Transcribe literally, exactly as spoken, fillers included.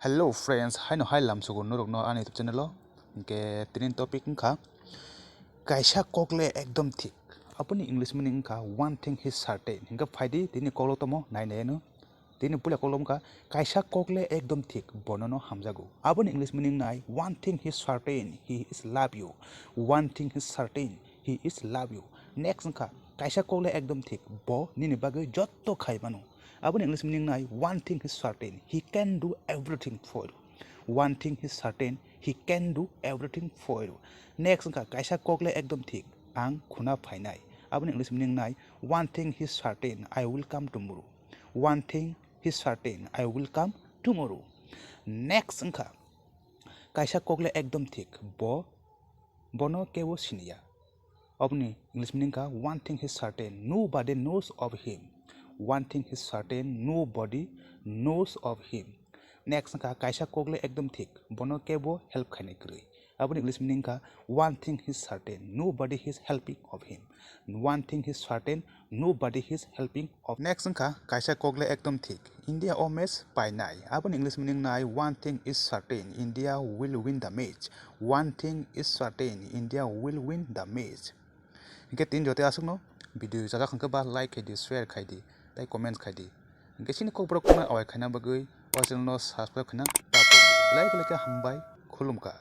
Hello friends, haino hai lamsugo norokno ani YouTube channel o. Hinkhe tini topic wngkha kaisa kokle ekdom thik. Aboni English meaning wngkha one thing is certain. Hinkhe phaidi tini koklo tomo nai nai no. Tini puila koklo wngkha kaisa kokle ekdom thik, bonono hamjago. Aboni English meaning nai one thing is certain, he is love you. One thing is certain, he is love you. Next wngkha kaisa kokle ekdom thik, bo nini bagwi jotto khai mano. Aboni English meaning nai one thing is certain, he can do everything for you. One thing is certain, he can do everything for you. Next wngkha kaisa kokle ekdom thik, ang khuna phainai. Aboni English meaning nai one thing is certain, I will come tomorrow. One thing is certain, I will come tomorrow. Next wngkha kaisa kokle ekdom thik, bo bono kebo siniya. Oboni English meaning kha one thing is certain, nobody knows of him. One thing is certain, nobody knows of him. Next wngkha kaisa kokle ekdom thik, bono kebo help khainai kwrwi. Aboni English meaning kha one thing is certain, nobody is helping of him. One thing is certain, nobody is helping of. Next wngkha kaisa kokle ekdom thik, India o match painai. Aboni English meaning nai one thing is certain, India will win the match. One thing is certain, India will win the match. Hinkhe tini joto aswkno video chajak hinkhe ba like khaidi, share khaidi, tei comments khaidi. Hinkhe chini kokborok khuna awai khaina bagwi o channel no subscribe khaina ta belai belai khe hambai, khulumkha.